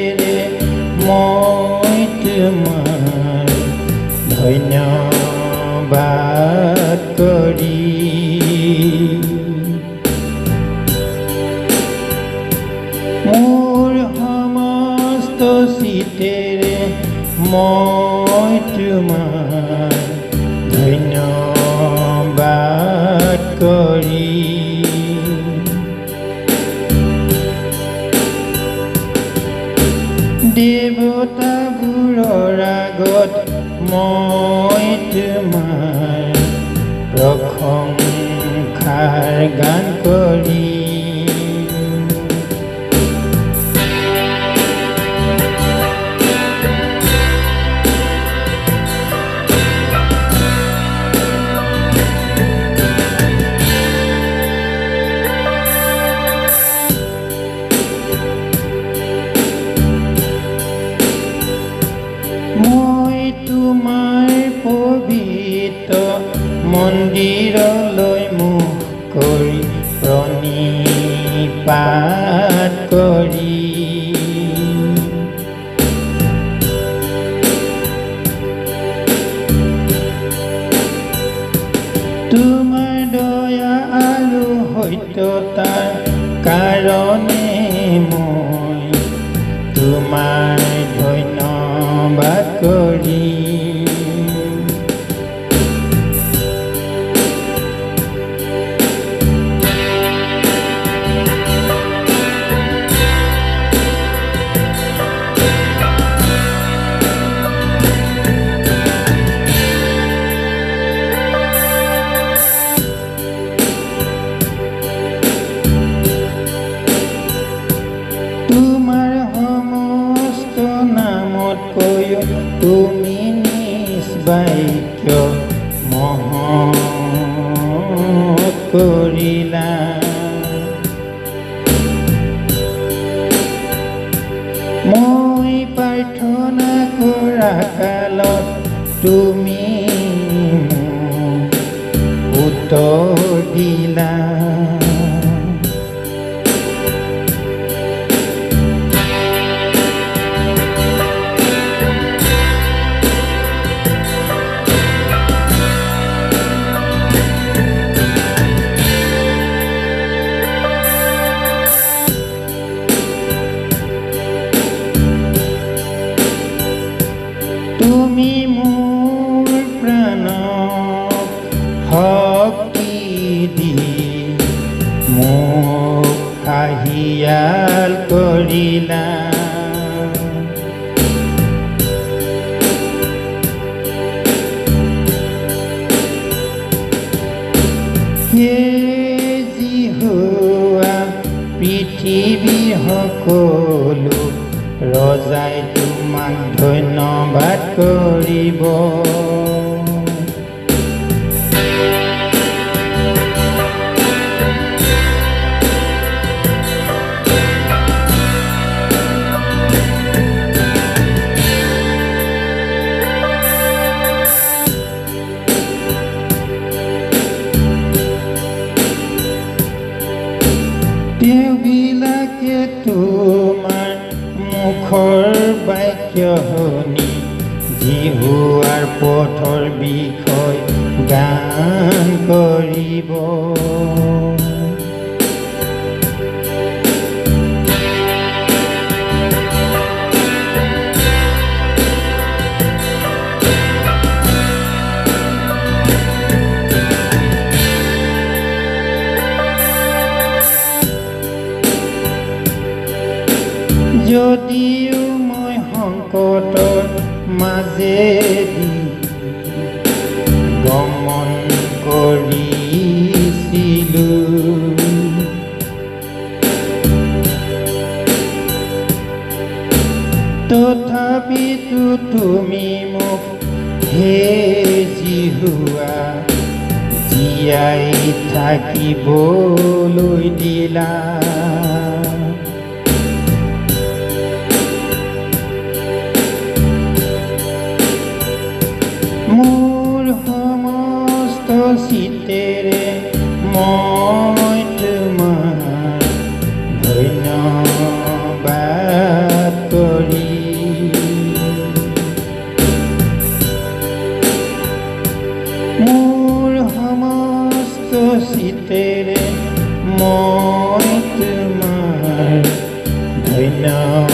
চিতেৰে মই তোমাৰ ধন্যবাদ কৰি। মোৰ সমস্ত চিতেৰে মই তোমাৰ ধন্যবাদ কৰি। দেৱতাবোৰৰ আগত মই তোমাৰ প্ৰশংসাৰ গান কৰি। মই তোমাৰ পবিত্ৰ মন্দিৰলৈ মুখ কৰি প্ৰণিপাত কৰি। তোমাৰ দয়া আৰু সত্যতাৰ কাৰণে মই তোমাৰ ধন্যবাদ কৰি। তোমাৰ সমস্ত নামতকৈও তুমি নিজ বাক্য মহৎ কৰিলা। মই প্ৰাৰ্থনা কৰা কালত তুমি মোক উত্তৰ দিলা। তুমি মোৰ প্ৰাণক শক্তি দি মোক সাহিয়াল কৰিলা। হে যিহোৱা, পৃথিৱীৰ সকলো ৰজাই তোমাক ধন্যবাদ কৰিব। তেওঁবিলাকে তোমাৰ মুখৰ বাক্য শুনি যিহোৱাৰ পথৰ বিষয় গান কৰিব। যদিও মই সংকটৰ মাজেদি গমন কৰিছিলো, তথাপিতো তুমি মোক হে যিহোৱা জীয়াই থাকিবলৈ দিলা। মোৰ সমস্ত চিতেৰে মই তোমাৰ ধন্যবাদ। চিতেৰে মই তোমাৰ ধন্য।